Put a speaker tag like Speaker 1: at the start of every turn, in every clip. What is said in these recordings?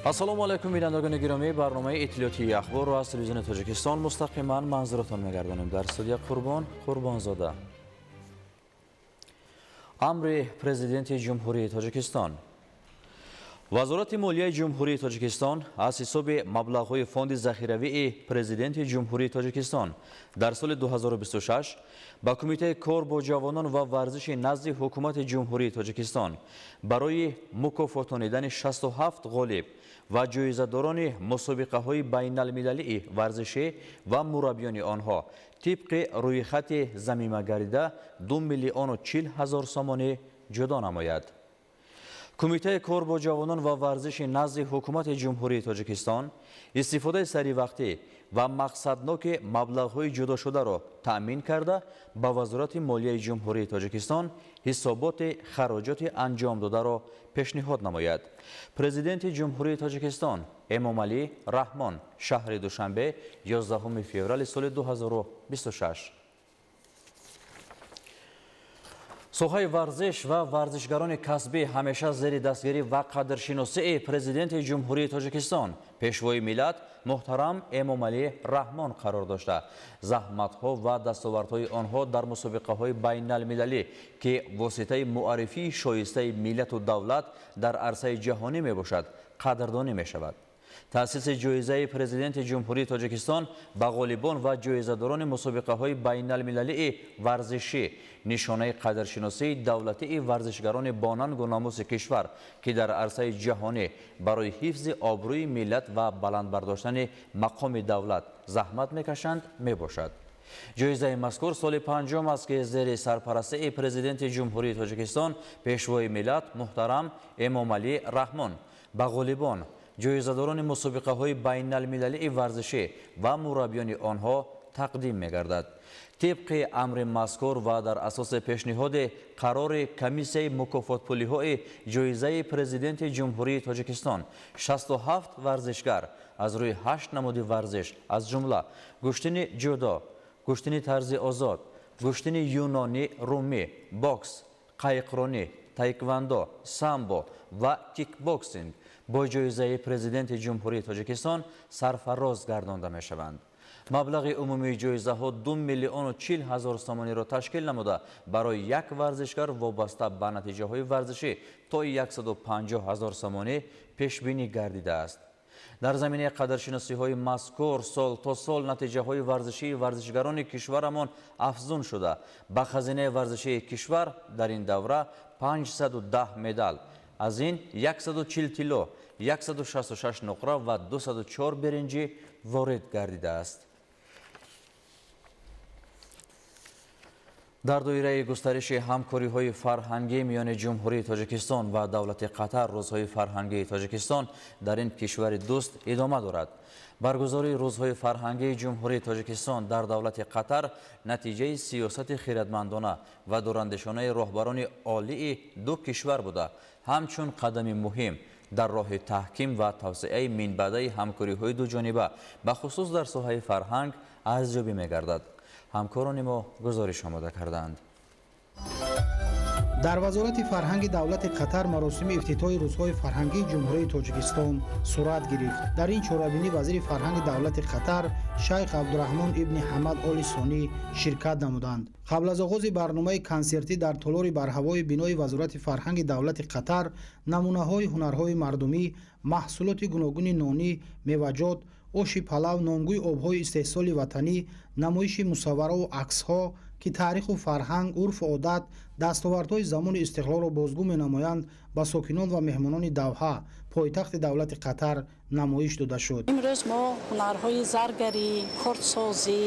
Speaker 1: Ассалому алайкум, бинандагони гиромӣ. Барномаи иттилоотии Ахборро аз Телевизиони Тоҷикистон мустақиман манзуратон мегардонем. Дар студия Қурбон Қурбонзода. Амри Президенти Ҷумҳурии Тоҷикистон. Вазорати молияи Ҷумҳурии Тоҷикистон аз ҳисоби маблағҳои Фонди захиравии Президенти Ҷумҳурии Тоҷикистон дар соли 2026 ба Кумитаи кор бо ҷавонон ва варзиши назди Ҳукумати Ҷумҳурии Тоҷикистон барои мукофотонидани 67 ғолиб ва ҷоизадорони мусобиқаҳои байналмилалии варзишӣ ва мураббиёни онҳо тибқи рӯйхати замима гардида 2 миллиону 40 ҳазор сомонӣ ҷудо намояд. Кумитаи кор бо ҷавонон ва варзиши назди Ҳукумати Ҷумҳурии Тоҷикистон истифодаи саривақтӣ ва мақсадноки маблағҳои ҷудошударо таъмин карда, ба Вазорати молияи Ҷумҳурии Тоҷикистон ҳисоботи хароҷоти анҷомдодаро пешниҳод намояд. Президенти Ҷумҳурии Тоҷикистон Эмомалӣ Раҳмон, шаҳри Душанбе, 11 феврали соли 2026. Соҳаи варзиш ва варзишгарони касбӣ ҳамеша зери дастгирӣ ва қадршиносии Президенти Ҷумҳурии Тоҷикистон, Пешвои миллат муҳтарам Эмомалӣ Раҳмон қарор дошта, заҳматҳо ва дастовардҳои онҳо дар мусобиқаҳои байналмилалӣ, ки воситаи муаррифии шоистаи миллату давлат дар арсаи ҷаҳонӣ мебошад, қадрдонӣ мешавад. Таъсиси ҷоизаи Президенти Ҷумҳурии Тоҷикистон ба ғолибон ва ҷоизадорони мусобиқаҳои байналмилалии варзишӣ нишонаи қадршиносии давлатии варзишгарони бонангу номуси кишвар, ки дар арсаи ҷаҳонӣ барои ҳифзи обрӯи миллат ва баланд бардоштани мақоми давлат заҳмат мекашанд, мебошад. Ҷоизаи мазкур соли панҷум аст, ки зери сарпарастии Президенти Ҷумҳурии Тоҷикистон, Пешвои миллат муҳтарам Эмомалӣ Раҳмон ба ғолибон, ҷоизадорони мусобиқаҳои байналмилалии варзишӣ ва мураббиёни онҳо тақдим мегардад. Тибқи амри мазкур ва дар асоси пешниҳоди қарори комиссияи мукофотпулиҳои ҷоизаи Президенти Ҷумҳурии Тоҷикистон 67 варзишгар аз рӯи 8 намуди варзиш, аз ҷумла гӯштини ҷудо, гӯштини тарзи озод, гӯштини юнонӣ румӣ, бокс, қайиқронӣ, таеквондо, самбо ва кикбоксинг бо ҷоизаи Президенти Ҷумҳурии Тоҷикистон сарфароз гардонда мешаванд. Маблағи умумии ҷоизаҳо 2 миллиону 40 ҳазор сомониро ташкил намуда, барои як варзишгар вобаста ба натиҷаҳои варзишӣ то 150 ҳазор сомонӣ пешбинӣ гардидааст. Дар заминаи қадршиносиҳои мазкур сол то сол натиҷаҳои варзишии варзишгарони кишварамон афзун шуда, ба хазинаи варзишии кишвар дар ин давра 510 медал, аз ин 140 тилло, 166 нуқра ва 204 биринҷӣ ворид гардидааст. Дар доираи густариши ҳамкориҳои фарҳангӣ миёни Ҷумҳурии Тоҷикистон ва давлати Қатар рӯзҳои фарҳангии Тоҷикистон дар ин кишвари дӯст идома дорад. Баргузории рӯзҳои фарҳангии Ҷумҳурии Тоҷикистон дар давлати Қатар натиҷаи сиёсати хиратмандона ва дурандешонаи роҳбарони олии ду кишвар буда, ҳамчун қадами муҳим дар роҳи таҳким ва тавсеаи минбаъдаи ҳамкориҳои дуҷониба, бахусус дар соҳаи фарҳанг, арзёбӣ мегардад. Ҳамкорони мо гузориш омода кардаанд.
Speaker 2: Дар Вазорати фарҳанги давлати Қатар маросими ифтитоҳи рӯзҳои фарҳангии Ҷумҳурии Тоҷикистон сурат гирифт. Дар ин чорабинӣ вазири фарҳанги давлати Қатар шайх Абдураҳмон ибни Ҳамад Оли Сонӣ ширкат намуданд. Қабл аз оғози барномаи консертӣ дар толори барҳавои бинои Вазорати фарҳанги давлати Қатар намунаҳои ҳунарҳои мардумӣ, маҳсулоти гуногуни нонӣ, меваҷот, оши палав, номгӯи обҳои истеҳсоли ватанӣ, намоиши мусаввараву аксҳо, ки таъриху фарҳанг, урфу одат, дастовардҳои замони истиқлолро бозгӯ менамоянд, ба сокинон ва меҳмонони Давҳа, пойтахти давлати Қатар, намоиш дода шуд.
Speaker 3: Имрӯз мо ҳунарҳои заргарӣ, кордсозӣ,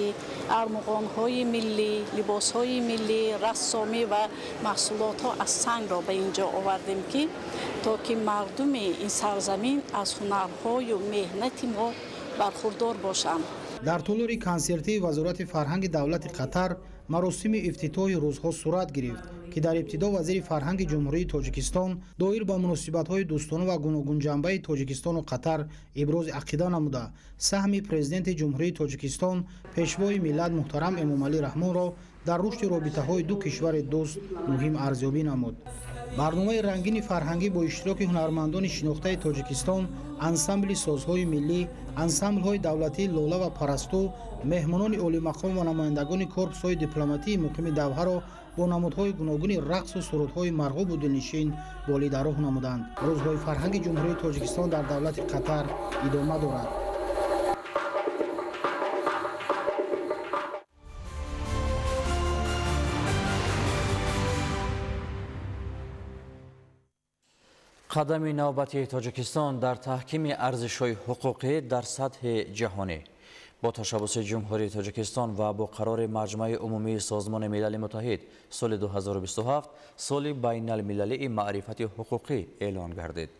Speaker 3: армуғонҳои миллӣ, либосҳои миллӣ, рассомӣ ва маҳсулотҳо аз сангро ба ин ҷо овардем, ки то ки мардуми ин сарзамин аз ҳунарҳою меҳнати мо бархурдор бошанд.
Speaker 2: Дар толори консертии Вазорати фарҳанги давлати Қатар маросими ифтитоҳи рӯзҳо сурат гирифт, ки дар ибтидо вазири фарҳанги Ҷумҳурии Тоҷикистон доир ба муносибатҳои дӯстона ва гуногунҷанбаи Тоҷикистону Қатар ибрози ақида намуда, саҳми Президенти Ҷумҳурии Тоҷикистон, Пешвои миллат муҳтарам Эмомалӣ Раҳмонро дар рушди робитаҳои ду кишвари дӯст муҳим арзёбӣ намуд. Барномаи рангини фарҳангӣ бо иштироки ҳунармандони шинохтаи Тоҷикистон, ансамбли созҳои миллӣ, ансамблҳои давлатии Лола ва Парасту, меҳмонони олимақом ва намояндагони корпусҳои дипломатии муқими Давҳаро бо намудҳои гуногуни рақсу сурудҳои марғубу дилнишин болидароҳ намуданд. Рӯзҳои фарҳанги Ҷумҳурии Тоҷикистон дар давлати Қатар идома дорад.
Speaker 1: Қадами навбати Тоҷикистон дар таҳкими арзишҳои ҳуқуқӣ дар сатҳи ҷаҳонӣ. Бо ташаббуси Ҷумҳурии Тоҷикистон ва бо қарори Маҷмаи Умумии Созмони Милали Муттаҳид соли 2027 соли байналмилалии маърифати ҳуқуқӣ эълон гардид.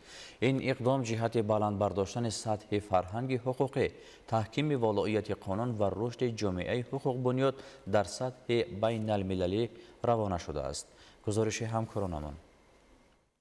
Speaker 1: Ин иқдом ҷиҳати баланд бардоштани сатҳи фарҳанги ҳуқуқӣ, таҳкими волоияти қонун ва рушди ҷомеаи ҳуқуқбунёд дар сатҳи байналмилалӣ равона шудааст. Гузориши ҳамкоронамон.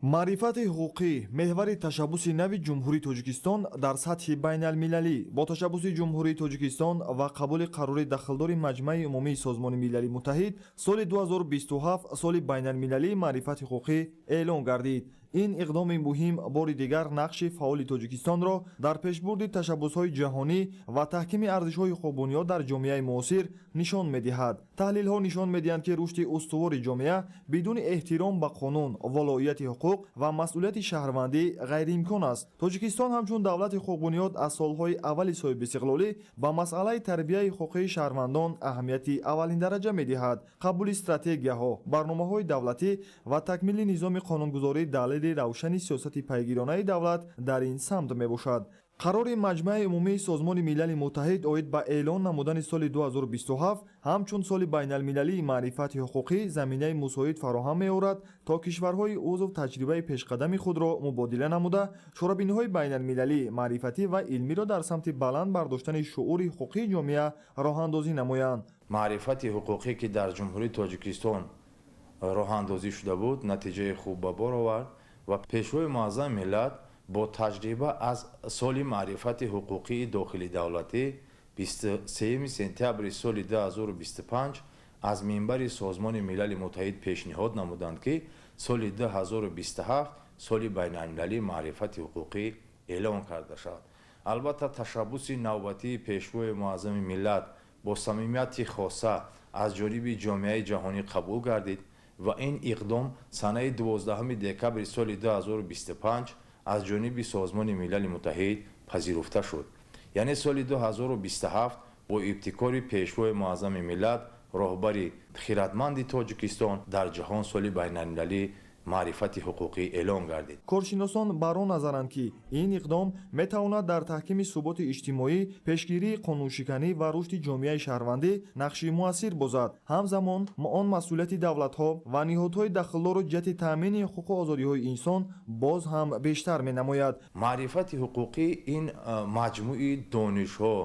Speaker 4: Маърифати ҳуқуқӣ меҳвари ташаббуси нави Ҷумҳурии Тоҷикистон дар сатҳи байналмилалӣ. Бо ташаббуси Ҷумҳурии Тоҷикистон ва қабули қарори дахлдори Маҷмаи Умумии Созмони Милали Муттаҳид соли 2027 соли байналмилалии маърифати ҳуқуқӣ эълон гардид. Ин иқдоми муҳим бори дигар нақши фаъоли Тоҷикистонро дар пешбурди ташаббусҳои ҷаҳонӣ ва таҳкими арзишҳои ҳуқуқбунёд дар ҷомеаи муосир нишон медиҳад. Таҳлилҳо нишон медиҳанд, ки рушди устувори ҷомеа бидуни эҳтиром ба қонун, волоияти ҳуқуқ ва масъулияти шаҳрвандӣ ғайриимкон аст. Тоҷикистон ҳамчун давлати ҳуқуқбунёд аз солҳои аввали соҳибистиқлолӣ ба масъалаи тарбияи ҳуқуқии шаҳрвандон аҳамияти аввалиндараҷа медиҳад. Қабули стратегияҳо, барномаҳои давлатӣ ва такмили низоми қонунгузорӣ далели равшани сиёсати пайгиронаи давлат дар ин самт мебошад. Қарори Маҷмаи Умумии Созмони Милали Муттаҳид оид ба эълон намудани соли 2027 ҳамчун соли байналмилалии маърифати ҳуқуқӣ заминаи мусоид фароҳам меорад, то кишварҳои узв таҷрибаи пешқадами худро мубодила намуда, чорабиниҳои байналмилалӣ, маърифатӣ ва илмиро дар самти баланд бардоштани шуури ҳуқуқии ҷомеа роҳандозӣ намоянд.
Speaker 5: Маърифати ҳуқуқӣ, ки дар Ҷумҳурии Тоҷикистон роҳандозӣ шуда буд, натиҷаи хуб ба бор овард ва Пешвои Муаззами миллат бо таҷриба аз соли маърифати ҳуқуқии дохили давлатӣ 23 сентябри соли 2025 аз минбари Созмони Милали Муттаҳид пешниҳод намуданд, ки соли 2027 соли байналмилалии маърифати ҳуқуқӣ эълон карда шавад. Албатта, ташаббуси навбатии Пешвои Муаззами миллат бо самимияти хоса аз ҷониби ҷомеаи ҷаҳонӣ қабул гардид ва ин иқдом санаи 12 декабри соли 2025 аз ҷониби Созмони Милали Муттаҳид пазируфта шуд. Яъне соли 2027 бо ибтикори Пешвои Муаззами миллат, роҳбари хиратманди Тоҷикистон, дар ҷаҳон соли байналмилалии маърифати ҳуқуқӣ эълон гардид.
Speaker 4: Коршиносон бар он назаранд, ки ин иқдом метавонад дар таҳкими суботи иҷтимоӣ, пешгирии қонуншиканӣ ва рушди ҷомеаи шаҳрвандӣ нақши муассир бозад. Ҳамзамон он масъулияти давлатҳо ва ниҳодҳои дахлдорро ҷиҳати таъмини ҳуқуқу озодиҳои инсон боз ҳам бештар менамояд.
Speaker 5: Маърифати ҳуқуқӣ ин маҷмӯи донишҳо,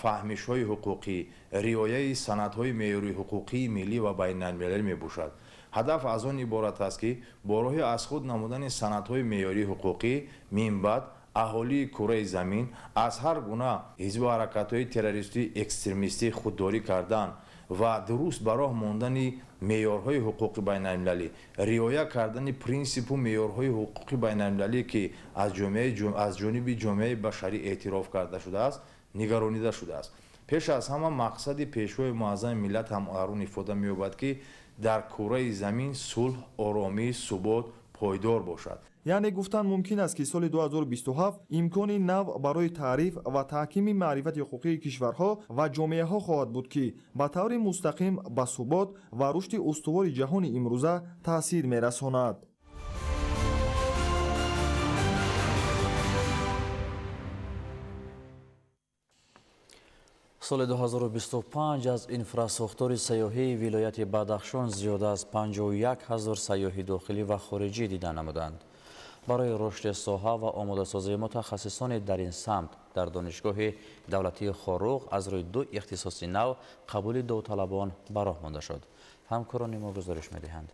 Speaker 5: фаҳмишҳои ҳуқуқӣ, риояи санадҳои меъёрии ҳуқуқии миллӣ ва байналмилалӣ мебошад. Ҳадаф аз он иборат аст, ки бо роҳи аз худ намудани санадҳои меъёрии ҳуқуқӣ минбаъд аҳолии кураи замин аз ҳар гуна ҳизбу ҳаракатҳои террористӣ, экстремистӣ худдорӣ кардан ва дуруст ба роҳ мондани меъёрҳои ҳуқуқи байналмилалӣ, риоя кардани принсипу меъёрҳои ҳуқуқи байналмилалӣ, ки аз ҷониби ҷомеаи башарӣ эътироф карда шудааст, нигаронида шудааст. Пеш аз ҳама мақсади Пешвои Муаззами миллат ҳам арун ифода меёбад, ки дар кураи замин сулҳ, оромӣ, субот пойдор бошад.
Speaker 4: Яъне гуфтан мумкин аст, ки соли 2027 имкони нав барои таъриф ва таҳкими маърифати ҳуқуқии кишварҳо ва ҷомеаҳо хоҳад буд, ки ба таври мустақим ба субот ва рушди устувори ҷаҳони имрӯза таъсир мерасонад.
Speaker 1: Соли 2025 аз инфрасохтори сайёҳии вилояти Бадахшон зиёда аз 51 ҳазор сайёҳи дохилӣ ва хориҷӣ дида намуданд. Барои рушди соҳа ва омодасозии мутахассисони дар ин самт дар Донишгоҳи давлатии Хоруғ аз рӯи ду ихтисоси нав қабули довталабон ба роҳ монда шуд. Ҳамкорони мо гузориш медиҳанд.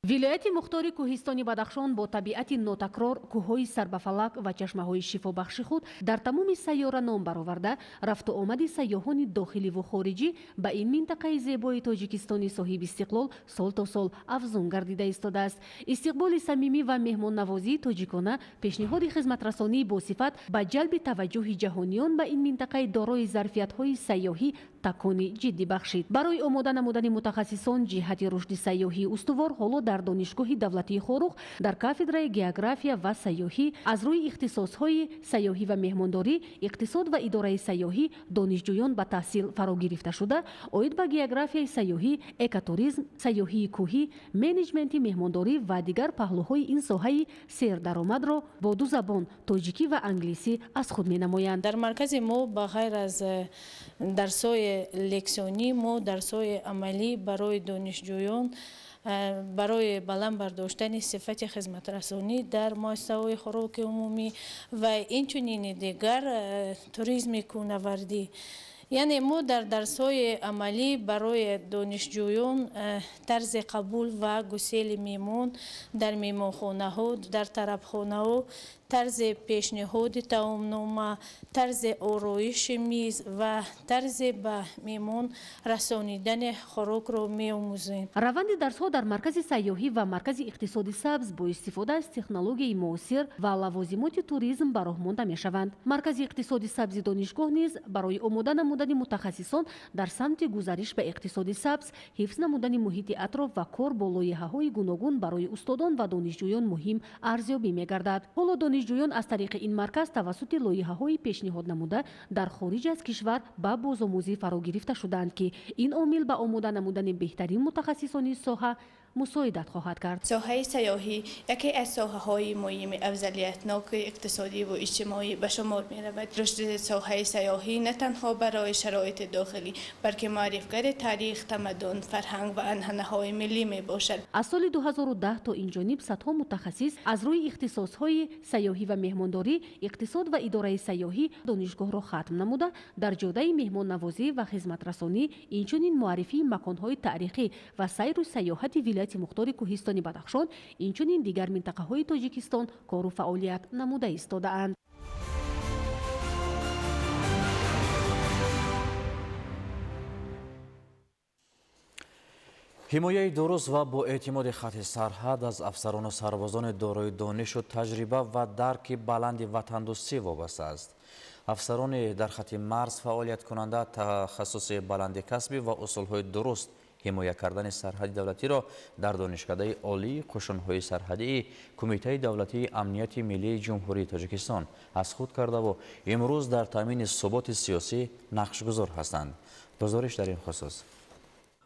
Speaker 6: Вилояти мухтори кӯҳистони Бадахшон бо табиати нотакрор, кӯҳҳои сарбафалак ва чашмаҳои шифобахши худ дар тамоми сайёра ном бароварда, рафту омади сайёҳони дохиливу хориҷӣ ба ин минтақаи зебои Тоҷикистони соҳиби истиқлол сол то сол афзун гардида истодааст. Истиқболи самимӣ ва меҳмоннавозии тоҷикона, пешниҳоди хизматрасонии босифат ба ҷалби таваҷҷӯҳи ҷаҳониён ба ин минтақаи дорои зарфиятҳои сайёҳӣ такони ҷиддӣ бахшид. Барои омода намудани мутахассисон ҷиҳати рушди сайёҳии устувор ҳоло дар Донишгоҳи давлатии Хоруғ дар кафедраи география ва сайёҳӣ аз рӯи ихтисосҳои сайёҳӣ ва меҳмондорӣ, иқтисод ва идораи сайёҳӣ донишҷӯён ба таҳсил фаро гирифта шуда, оид ба географияи сайёҳӣ, экотуризм, сайёҳии кӯҳӣ, менеҷменти меҳмондорӣ ва дигар паҳлӯҳои ин соҳаи сердаромадро бо ду забон тоҷикӣ ва англисӣ аз худ менамоянд.
Speaker 7: Дар маркази мо ба ғайр аз дарсҳои лексионӣ мо дарсҳои амалӣ барои донишҷӯён барои баланд бардоштани сифати хизматрасонӣ дар муассисаҳои хӯроки умумӣ ва инчунин дигар туризми кӯҳнавардӣ. Яъне мо дар дарсҳои амалӣ барои донишҷӯён тарзи қабул ва гусели меҳмон дар меҳмонхонаҳо, дар тарабхонаҳо, тарзи пешниҳоди таомнома, тарзи ороиши миз ва тарзи ба меҳмон расонидани хӯрокро меомӯзем.
Speaker 6: Раванди дарсҳо дар маркази сайёҳӣ ва маркази иқтисоди сабз бо истифода аз технологияи муосир ва лавозимоти туризм ба роҳ монда мешаванд. Маркази иқтисоди сабзи донишгоҳ низ барои омода намудани мутахассисон дар самти гузариш ба иқтисоди сабз, ҳифз намудани муҳити атроф ва кор бо лоиҳаҳои гуногун барои устодон ва донишҷӯён муҳим арзёбӣ мегардад. Ҳоло донишҷӯён аз тариқи ин марказ тавассути лоиҳаҳои пешниҳод намуда дар хориҷ аз кишвар ба бозомӯзӣ фаро гирифта шудаанд, ки ин омил ба омода намудани беҳтарин мутахассисони соҳа мусоидат хоҳад кард.
Speaker 8: Соҳаи сайёҳӣ яке аз соҳаҳои муҳими афзалиятноки иқтисодӣ ва иҷтимоӣ ба шумор меравад. Рушди соҳаи сайёҳӣ на танҳо барои шароити дохилӣ, балки муаррифгари таърих, тамаддун, фарҳанг ва анъанаҳои миллӣ мебошад.
Speaker 6: Аз соли 2010 то инҷониб садҳо мутахассис аз рӯи ихтисосҳои сайёҳӣ ва меҳмондорӣ, иқтисод ва идораи сайёҳӣ донишгоҳро хатм намуда, дар ҷодаи меҳмоннавозӣ ва хизматрасонӣ, инчунин муаррифии маконҳои таърихӣ ва сайру сайёҳати вилояти мухтори кӯҳистони Бадахшон, инчунин дигар минтақаҳои Тоҷикистон кору фаъолият намуда истодаанд.
Speaker 1: Ҳимояи дуруст ва бо эътимоди хати сарҳад аз афсарону сарбозони дорои донишу таҷриба ва дарки баланди ватандӯстӣ вобаста аст. Афсарони дар хати марз фаъолияткунанда тахассуси баланди касбӣ ва усулҳои дуруст ҳимоя кардани сарҳади давлатиро дар Донишкадаи Олии қушунҳои сарҳадии Кумитаи давлатии амнияти миллии Ҷумҳурии Тоҷикистон аз худ кардаву имрӯз дар таъмини суботи сиёсӣ нақшгузор ҳастанд. Гузориш дар ин хусус.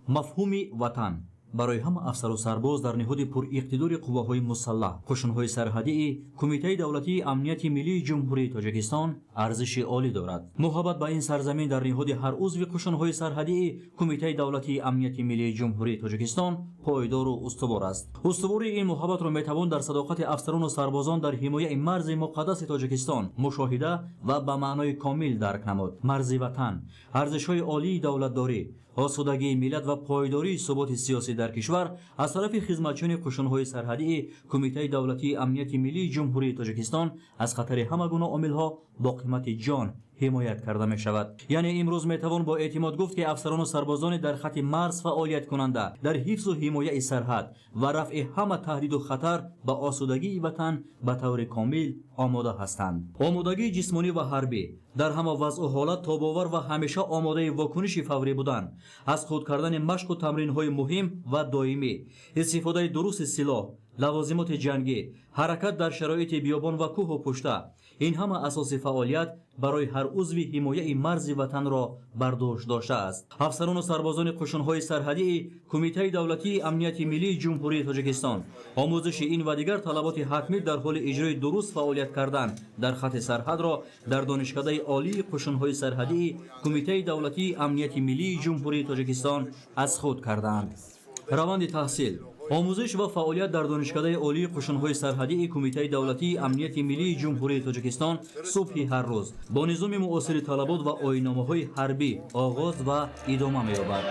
Speaker 9: Мафҳуми ватан барои ҳама афсару сарбоз дар ниҳоди пуриқтидори қувваҳои мусаллаҳ, қушунҳои сарҳадии Кумитаи давлатии амнияти миллии Ҷумҳурии Тоҷикистон арзиши олӣ дорад. Муҳаббат ба ин сарзамин дар ниҳоди ҳар узви қушунҳои сарҳадии Кумитаи давлатии амнияти миллии Ҷумҳурии Тоҷикистон пойдору устувор аст. Устувории ин муҳаббатро метавон дар садоқати афсарону сарбозон дар ҳимояи марзи муқаддаси Тоҷикистон мушоҳида ва ба маънои комил дарк намуд. Марзи ватан, арзишҳои олии давлатдорӣ, осудагии миллат ва пойдории суботи сиёсӣ дар кишвар аз тарафи хизматчиёни қушунҳои сарҳадии Кумитаи давлатии амнияти миллии Ҷумҳурии Тоҷикистон аз хатари ҳама гуна омилҳо бо қимати ҷон ҳимоят карда мешавад. Яъне имрӯз метавон бо эътимод гуфт, ки афсарону сарбозони дар хати марз фаъолияткунанда дар ҳифзу ҳимояи сарҳад ва рафъи ҳама таҳдиду хатар ба осудагии ватан ба таври комил омода ҳастанд. Омодагии ҷисмонӣ ва ҳарбӣ дар ҳама вазъу ҳолат тобовар ва ҳамеша омодаи вокуниши фаврӣ будан, аз худ кардани машқу тамринҳои муҳим ва доимӣ, истифодаи дурусти силоҳ, лавозимоти ҷангӣ, ҳаракат дар шароити биёбон ва кӯҳу пушта, ин ҳама асоси фаъолият барои ҳар узви ҳимояи марзи ватанро бар дӯш доштааст. Афсарону сарбозони қушунҳои сарҳадии Кумитаи давлатии амнияти миллии Ҷумҳурии Тоҷикистон омӯзиши ин ва дигар талаботи ҳатмӣ дар ҳоли иҷрои дуруст фаъолият кардан дар хати сарҳадро дар Донишкадаи Олии қушунҳои сарҳадии Кумитаи давлатии амнияти миллии Ҷумҳурии Тоҷикистон аз худ кардаанд. Раванди таҳсил, омӯзиш ва фаъолият дар Донишкадаи Олии қушунҳои сарҳадии Кумитаи давлатии амнияти миллии Ҷумҳурии Тоҷикистон субҳи ҳар рӯз бо низоми муосири талабот ва оинномаҳои ҳарбӣ оғоз ва идома меёбад.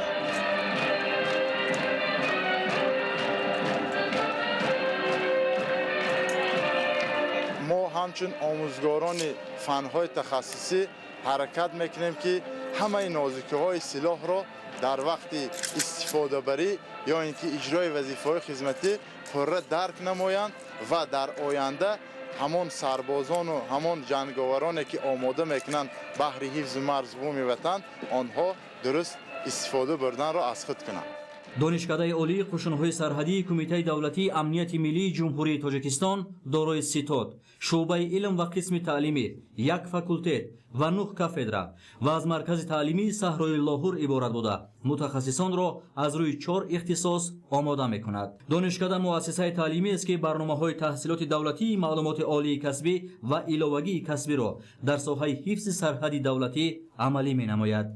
Speaker 10: ҳамчун омӯзгорони фанҳои тахассусӣ ҳаракат мекунем, ки ҳамаи нозукиҳои силоҳро дар вақти истифодабарӣ ё ин ки иҷрои вазифаҳои хизматӣ пурра дарк намоянд ва дар оянда ҳамон сарбозону ҳамон ҷанговароне, ки омода мекунанд баҳри ҳифзи марзу буми ватан, онҳо дуруст истифода бурданро аз худ кунанд.
Speaker 9: Донишкадаи олии қушунҳои сарҳадии Кумитаи давлатии амнияти миллии Ҷумҳурии Тоҷикистон дорои ситод, шӯъбаи илм ва қисми таълимӣ, як факултет ва 9 кафедра ва аз маркази таълимии саҳрои Лоҳур иборат буда, мутахассисонро аз рӯи 4 ихтисос омода мекунад. Донишкада муассисаи таълимиест, ки барномаҳои таҳсилоти давлатии маълумоти олии касбӣ ва иловагии касбиро дар соҳаи ҳифзи сарҳади давлатӣ амалӣ менамояд.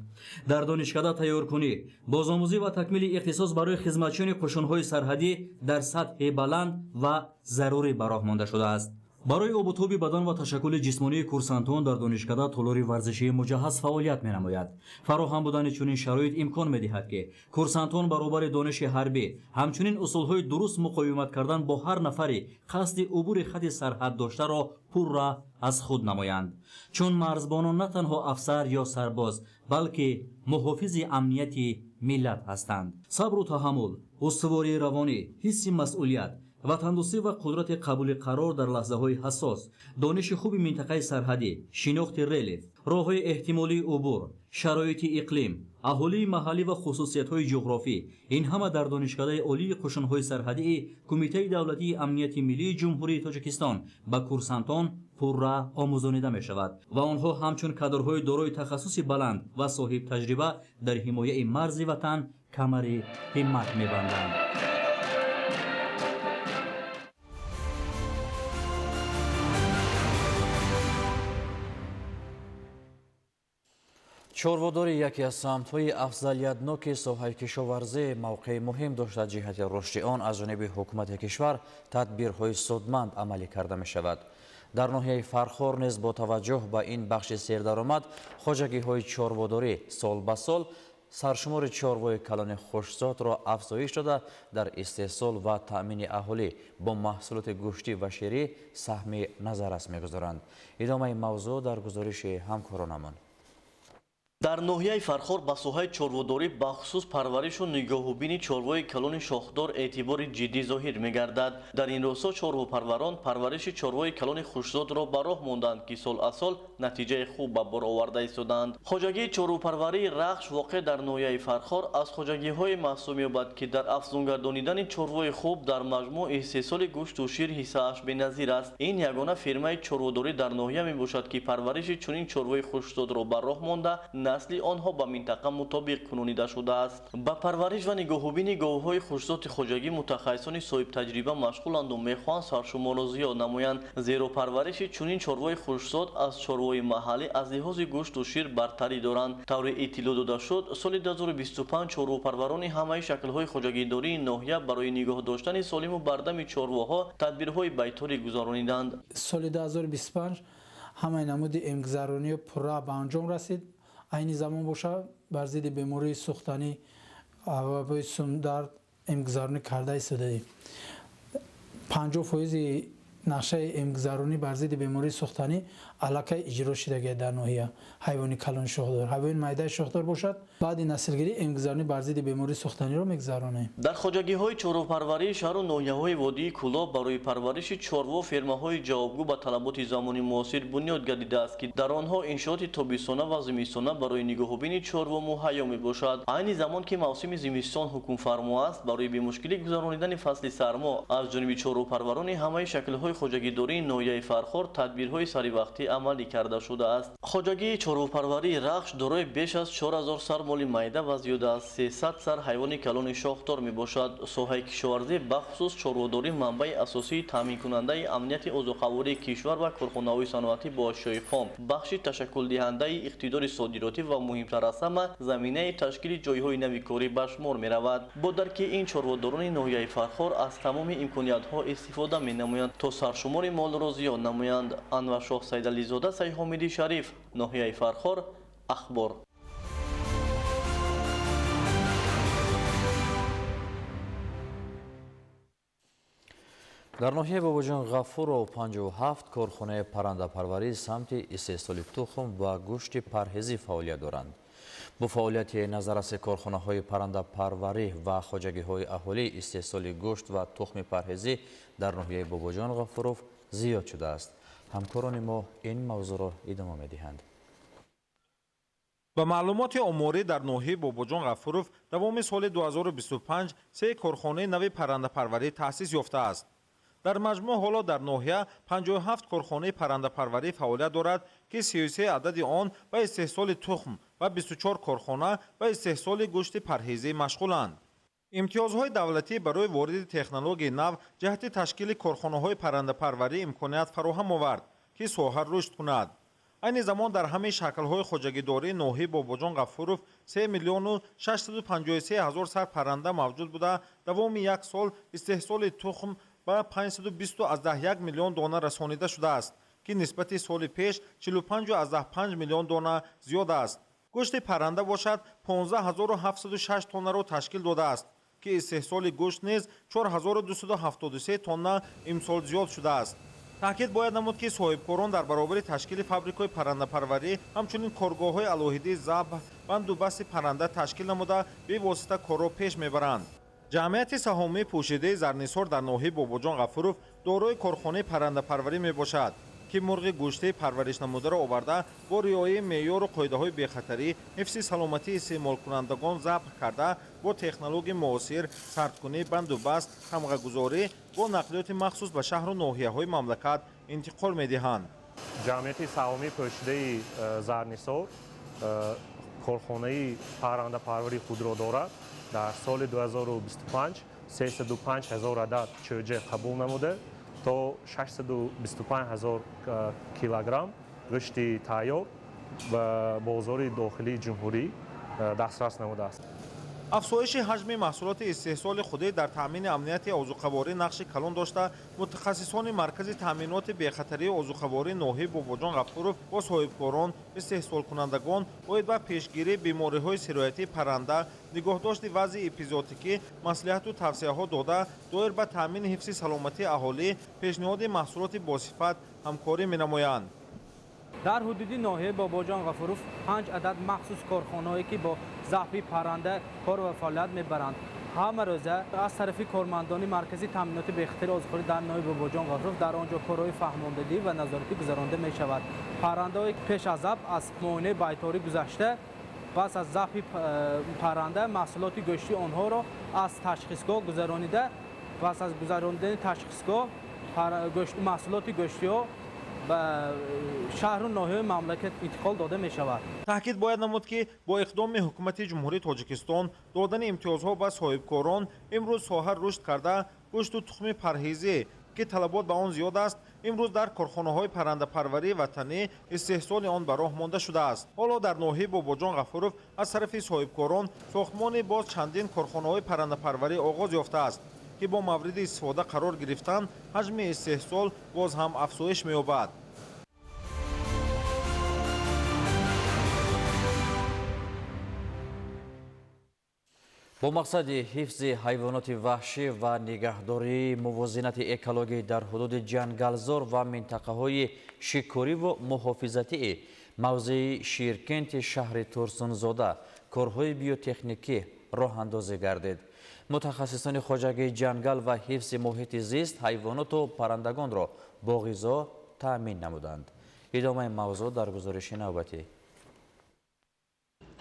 Speaker 9: Дар донишкада тайёркунӣ, бозомӯзӣ ва такмили ихтисос барои хизматчиёни қушунҳои сарҳадӣ дар сатҳи баланд ва зарурӣ ба роҳ монда шудааст. Барои обутоби бадан ва ташаккули ҷисмонии курсантон дар донишкада толори варзишии муҷаҳҳаз фаъолият менамояд. Фароҳам будани чунин шароит имкон медиҳад, ки курсантон баробари дониши ҳарбӣ ҳамчунин усулҳои дуруст муқовимат кардан бо ҳар нафари қасди убури хати сарҳад доштаро пурра аз худ намоянд. Чун марзбонон на танҳо афсар ё сарбоз, балки муҳофизи амнияти миллат ҳастанд. Сабру таҳаммул, устувории равонӣ, ҳисси масъулият, ватандӯстӣ ва қудрати қабули қарор дар лаҳзаҳои ҳассос, дониши хуби минтақаи сарҳадӣ, шинохти релеф, роҳҳои эҳтимолии убур, шароити иқлим, аҳолии маҳаллӣ ва хусусиятҳои ҷуғрофӣ ин ҳама дар донишкадаи олии қушунҳои сарҳадии Кумитаи давлатии амнияти миллии Ҷумҳурии Тоҷикистон ба курсантон пурра омӯзонида мешавад ва онҳо ҳамчун кадрҳои дорои тахассуси баланд ва соҳибтаҷриба дар ҳимояи марзи ватан камари ҳиммат мебанданд.
Speaker 1: Чорводорӣ яке аз самтҳои афзалиятноки соҳаи кишоварзӣ мавқеи муҳим дошта, ҷиҳати рушди он аз ҷониби ҳукумати кишвар тадбирҳои судманд амалӣ карда мешавад. Дар ноҳияи Фархор низ бо таваҷҷӯҳ ба ин бахши сердаромад хоҷагиҳои чорводорӣ сол ба сол саршумори чорвои калони хушзотро афзоиш дода, дар истеҳсол ва таъмини аҳолӣ бо маҳсулоти гӯштӣ ва ширӣ саҳми назаррас мегузоранд. Идомаи мавзӯъ дар гузориши ҳамкоронамон.
Speaker 11: Дар ноҳияи Фархор ба соҳаи чорводорӣ бахусус парваришу нигоҳубини чорвои калони шохдор эътибори ҷиддӣ зоҳир мегардад. Дар ин росто чорвопарварон парвариши чорвои калони хушзодро ба роҳ монданд, ки сол аз сол натиҷаи хуб ба бор оварда истодаанд. Хоҷагии чорвопарварии Рахш воқеъ дар ноҳияи Фархор аз хоҷагиҳое маҳсуб меёбад, ки дар афзунгардонидани чорвои хуб дар маҷмӯъ истеҳсоли гӯшту шир ҳиссааш беназир аст. Ин ягона фирмаи чорводорӣ дар ноҳия мебошад, ки парвариши чунин чорвои хушзодро ба роҳ монда, насли онҳо ба минтақа мутобиқ кунонида шудааст. Ба парвариш ва нигоҳубини говҳои хушзоти хоҷагӣ мутахассисони соҳибтаҷриба машғуланду мехоҳанд саршуморро зиёд намоянд, зеро парвариши чунин чорвои хушзот аз чорвои маҳаллӣ аз лиҳози гӯшту шир бартарӣ доранд. Тавре иттилоъ дода шуд, соли 2025 чорвопарварони ҳамаи шаклҳои хоҷагидории ноҳия барои нигоҳ доштани солиму бардами чорвоҳо тадбирҳои байторӣ гузарониданд.
Speaker 12: Соли 2025 ҳамаи намуди эмгузаронӣ пурра ба анҷом расид. Айни замон боша бар зидди бемории сӯхтанӣ вабои сумдард эмгузаронӣ карда истодаем. 50% нақшаи эмгузаронӣ бар зидди бемории сӯхтанӣ аллакай иҷро шудагист дар ноҳия. Ҳайвони калони шохдор, ҳайвони майдаи шохдор бошад, баъди наслгирӣ эмгузаронӣ бар зидди бемории сӯхтаниро мегузаронем.
Speaker 11: Дар хоҷагиҳои чорвопарварии шаҳру ноҳияҳои водии Кӯлоб барои парвариши чорво фермаҳои ҷавобгӯ ба талаботи замони муосир бунёд гардидааст, ки дар онҳо иншооти тобистона ва зимистона барои нигоҳубини чорво муҳайё мебошад. Айни замон ки мавсими зимистон ҳукмфармо аст, барои бемушкилӣ гузаронидани фасли сармо аз ҷониби чорвопарварони ҳамаи шаклҳои хоҷагидории ноҳияи Фархор тадбирҳои саривақтӣ амалӣ карда шудааст. Хоҷагии чорвопарварии Рахш дорои беш аз 4000 сар моли майда ва зиёда аз 300 сар ҳайвони калони шохдор мебошад. Соҳаи кишоварзӣ бахусус чорводорӣ манбаи асосии таъминкунандаи амнияти озуқавории кишвар ва корхонаҳои саноатӣ бо ашёи хом, бахши ташаккулдиҳандаи иқтидори содиротӣ ва муҳимтар аз ҳама заминаи ташкили ҷойҳои нави корӣ ба шумор меравад. Бо дарки ин чорводорони ноҳияи Фархор аз тамоми имкониятҳо истифода менамоянд, то саршумори молро зиёд намоянд. Анваршоҳ Сайдализода, Сайҳомиди Шариф, ноҳияи Фархор, Ахбор.
Speaker 1: Дар ноҳияи Бобоҷон Ғафуров 57 корхонаи паррандапарварӣ самти истеҳсоли тухм ва гӯшти парҳезӣ фаъолият доранд. Бо фаъолияти назарраси корхонаҳои паррандапарварӣ ва хоҷагиҳои аҳолӣ истеҳсоли гӯшт ва тухми парҳезӣ дар ноҳияи Бобоҷон Ғафуров зиёд шудааст. Ҳамкорони мо ин мавзӯъро идома медиҳанд.
Speaker 13: Ба маълумоти оморӣ дар ноҳияи Бобоҷон Ғафуров давоми соли 2025 се корхонаи нави паррандапарварӣ таъсис ёфтааст. Дар маҷмӯъ ҳоло дар ноҳия 57 корхонаи паррандапарварӣ фаъолият дорад, ки 33 адади он ба истеҳсоли тухм ва 24 корхона ба истеҳсоли гӯшти парҳезӣ машғуланд. Имтиёзҳои давлатӣ барои вориди технологияи нав ҷиҳати ташкили корхонаҳои паррандапарварӣ имконият фароҳам овард, ки соҳа рушд кунад. Айни замон дар ҳамаи шаклҳои хоҷагидории ноҳияи Бобоҷон Ғафуров 3 653 000 сар парранда мавҷуд буда, давоми як сол истеҳсоли тухм ба 520,1 миллион дона расонида шудааст, ки нисбати соли пеш 45,5 миллион дона зиёд аст. Гӯшти парранда бошад 15706 тоннаро ташкил додааст, ки истеҳсоли гӯшт низ 4273 тонна имсол зиёд шудааст. Таъкид бояд намуд, ки соҳибкорон дар баробари ташкили фабрикаҳои паррандапарварӣ ҳамчунин коргоҳҳои алоҳидии забҳ, бандубасти парранда ташкил намуда, бевосита корро пеш мебаранд. Ҷамъияти саҳомии пӯшидаи Зарнисор дар ноҳияи Бобоҷон Ғафуров дорои корхонаи паррандапарварӣ мебошад, ки мурғи гӯштии парваришнамударо оварда бо риояи меъёру қоидаҳои бехатарӣ, ҳифзи саломатии истеъмолкунандагон забҳ карда, бо технологияи муосир, сардкунӣ, бандубаст, тамғагузорӣ бо нақлиёти махсус ба шаҳру ноҳияҳои мамлакат интиқол медиҳанд.
Speaker 14: Ҷамъияти саҳомии пӯшидаи Зарнисор корхонаи паррандапарварии худро дорад. Дар соли 2025 305 ҳазор адад чӯҷа қабул намуда, то 625 ҳазор килограмм гӯшти тайёр ба бозори дохилии ҷумҳурӣ дастрас намудааст.
Speaker 13: Афзоиши ҳаҷми маҳсулоти истеҳсоли худӣ дар таъмини амнияти озуқаворӣ нақши калон дошта, мутахассисони маркази таъминоти бехатарии озуқаворӣ ноҳияи Бобоҷон Ғафуров бо соҳибкорон, истеҳсолкунандагон оид ба пешгирии бемориҳои сироятии парранда, нигоҳдошти вазъи эпизоотикӣ маслиҳату тавсияҳо дода, доир ба таъмини ҳифзи саломатии аҳолӣ, пешниҳоди маҳсулоти босифат ҳамкорӣ менамоянд.
Speaker 15: Дар ҳудуди ноҳияи Бобоҷон Ғафуров 5 адад махсус корхонаҳое ки бо забҳи парранда кор ва фаъолият мебаранд, ҳама рӯза аз тарафи кормандони маркази таъминоти бехатари озуқаворӣ дар ноҳияи Бобоҷон Ғафуров дар он ҷо корҳои фаҳмондадӣ ва назоратӣ гузаронда мешавад. Паррандаҳое пеш аз забҳ аз муоинаи байторӣ гузашта, пас аз забҳи парранда маҳсулоти гӯштии онҳоро аз ташхисгоҳ гузаронида, пас аз гузаронидани ташхисгоҳ маҳсулоти гӯштиҳо ба шаҳру ноҳияи мамлакат интиқол дода мешавад.
Speaker 13: Таъкид бояд намуд, ки бо иқдоми ҳукумати Ҷумҳурии Тоҷикистон додани имтиёзҳо ба соҳибкорон имрӯз соҳа рушд карда, гӯшту тухми парҳезӣ, ки талабот ба он зиёд аст, имрӯз дар корхонаҳои паррандапарварии ватанӣ истеҳсоли он ба роҳ монда шудааст. Ҳоло дар ноҳияи Бобоҷон Ғафуров аз тарафи соҳибкорон сохтмони боз чандин корхонаҳои паррандапарварӣ оғоз ёфтааст, ки бо мавриди истифода қарор гирифтан ҳаҷми истеҳсол боз ҳам афзоиш меёбад.
Speaker 1: Бо мақсади ҳифзи ҳайвоноти ваҳшӣ ва нигаҳдории мувозинати экологӣ дар ҳудуди ҷангалзор ва минтақаҳои шикориву муҳофизатии мавзеи Ширкенти шаҳри Турсунзода корҳои биотехникӣ роҳандозӣ гардид. Мутахассисони хоҷагии ҷангал ва ҳифзи муҳити зист ҳайвоноту паррандагонро бо ғизо таъмин намуданд. Идомаи мавзӯъ дар гузориши навбатӣ.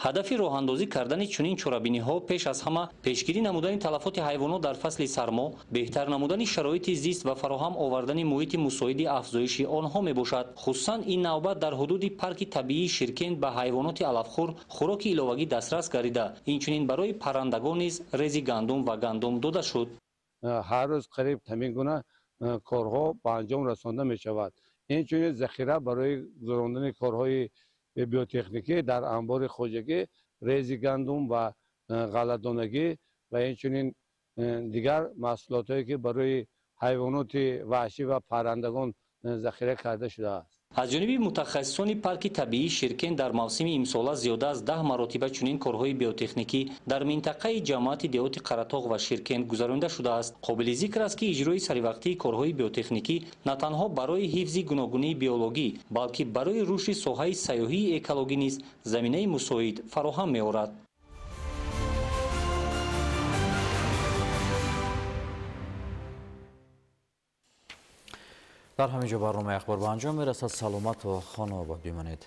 Speaker 16: Ҳадафи роҳандозӣ кардани чунин чорабиниҳо пеш аз ҳама пешгирӣ намудани талафоти ҳайвонот дар фасли сармо, беҳтар намудани шароити зист ва фароҳам овардани муҳити мусоиди афзоиши онҳо мебошад. Хусусан ин навбат дар ҳудуди парки табиии Ширкент ба ҳайвоноти алафхӯр хӯроки иловагӣ дастрас гардида, инчунин барои паррандагон низ рези гандум ва гандум дода шуд.
Speaker 17: Ҳар рӯз қариб ҳамин гуна корҳо ба анҷом расонда мешавад. Инчунин захира барои гузарондани корҳои биотехникӣ дар анбори хоҷагӣ рези гандум ва ғалладонагӣ ва инчунин дигар маҳсулотҳое ки барои ҳайвоноти ваҳшӣ ва паррандагон захира карда шудааст.
Speaker 16: Аз ҷониби мутахассисони парки табиии Ширкент дар мавсими имсола зиёда аз 10 маротиба чунин корҳои биотехникӣ дар минтақаи ҷамоати деҳоти Қаратоғ ва Ширкент гузаронида шудааст. Қобили зикр аст, ки иҷрои саривақтии корҳои биотехникӣ на танҳо барои ҳифзи гуногунии биологӣ, балки барои рушди соҳаи сайёҳии экологӣ низ заминаи мусоид фароҳам меорад.
Speaker 1: Дар ҳамин ҷо барномаи ахбор ба анҷом мерасад. Саломату хонаобод бимонед.